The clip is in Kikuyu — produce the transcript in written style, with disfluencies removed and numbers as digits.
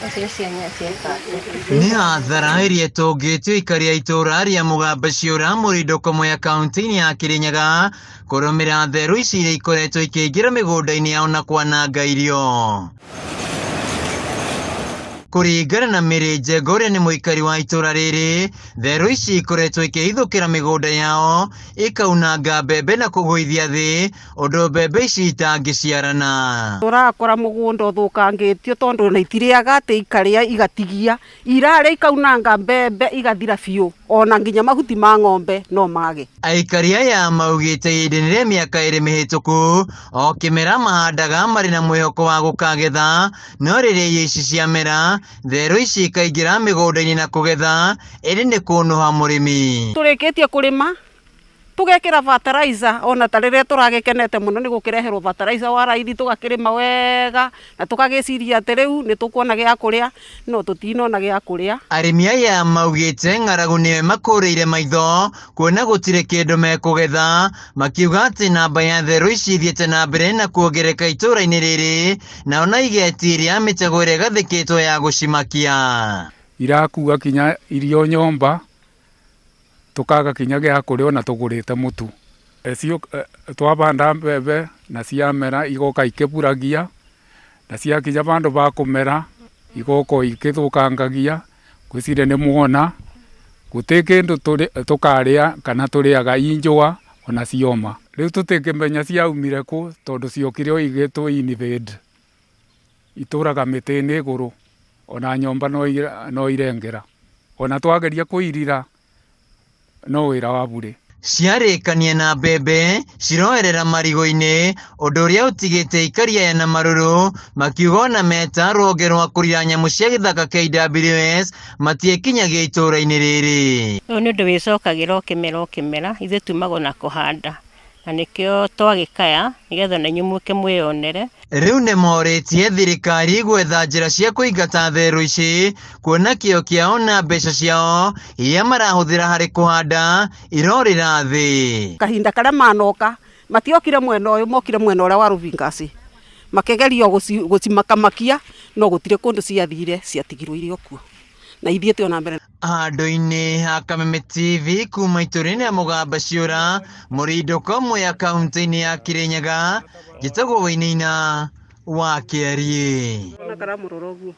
Nĩ hathara ĩrĩa ĩtũngĩtio aikari a itũra rĩa Mũgamba Ciũra Mũrindũko Mwea kaunti-inĩ ya Kĩrĩnyaga kũrũmĩrĩra therũ ici iria ikoretwo ikĩingĩra mĩgũnda-inĩ yao na kwananga irio. Kũringana na Mary Njenga ũrĩa nĩ mũikari wa itũra rĩrĩ, therũ ici ikoretwo ikĩhithũkĩra mĩgũnda yao ikaunanga mbembe na kũgũithia thĩ ũndũ mbembe ici itangĩciarana. Tũrakora mũgũnda ũthũkangĩtio tondũ ona itirĩaga atĩ ikarĩa igatigia, irarĩa ikaunanga mbembe igathira biũ ona nginya mahuti ma ng'ombe no mage. Aikari aya maugĩte ihinda-inĩ rĩa mĩaka ĩrĩ mĩhĩtũku o kĩmera mahandaga marĩ na mwĩhoko wa gũkagetha, no rĩrĩa irio ici ciamera therũ ici ikaingĩra mĩgũnda-inĩ na kũgetha ĩndĩ nĩ kũnũha mũrĩmi. Tũrĩkĩtie kũrĩma tũgekĩra fertilizer ona ta rĩrĩa tũragĩkenete mũno nĩ gũkĩreherwo fertilizer wa raithi tũgakĩrĩma wega na tũgagĩciria atĩ rĩu nĩ tũkuona gĩa kũrĩa no tũtinona gĩa kũrĩa. Arĩmi aya maugĩte ng'aragu nĩyo ĩmakũrĩire maitho kuona gũtirĩ kĩndũ mekũgetha, makiuga atĩ namba ya therũ ici ithiĩte na mbere na kuongerereka itũra-inĩ rĩrĩ na ona igetiria mĩtego ĩrĩa ĩgathĩkĩtwo ya gũcimakia. Irakua kinya irio nyomba tukaga kinya gĩa kũrĩa ona tũgũrĩte mũtu. Twabanda mbembe na ciamera igoka ikĩburagia na ciakinya bandũ ba kũmera igoka ikĩthũkangagia ngwĩciria nĩ mwona gũtĩ kĩndũ tũkarĩa kana tũrĩaga injũa ona cioma. Rĩu tũtingĩmenya ciaumire kũ tondũ ciokire o igĩtũ invade itũraga mĩtĩ-inĩ igũrũ ona nyomba no irengera ona twageria kũirira no wĩra wa burĩ. Ciarĩkania na mbembe ciroerera marigũ-inĩ ũndũ ũrĩa ũtigĩte aikari aya na marũrũ makiuga ona meta rũhonge rwa kũrira nyamũ cia gĩthaka KWS matiĩkinyagia itũra-inĩ rĩrĩ. Ũyũ nĩ ũndũ wĩcokagĩra o kĩmera o kĩmera, ithuĩ tumagwo na kũhanda na nĩkĩo twagĩkaya nĩgetha na inyuĩ mũke mwĩyonere. Rĩu nĩ morĩtie thirikari gwetha njĩra cia kũingata therũ ici kuona kĩo kĩao na mbeca ciao iria marahũthĩra harĩ kũhanda irorĩra thĩ. Kahinda karĩa manoka matiokire mwena ũyũ, mokire mwena ũrĩa wa Rũbingasi makĩgeria gũcimakamakia no gũtirĩ kũndũ ciathire, ciatigirwo irĩ o kuo na ithiĩte ona mbere. Handũ-inĩ ha Kameme TV kuma itũra-inĩ rĩa Mũgamba Ciũra, Mũrindũko Mwea kaunti-inĩ ya Kĩrĩnyaga, njĩtagwo Wainaina wa Kĩariĩ. Ona karamũrora ũguo.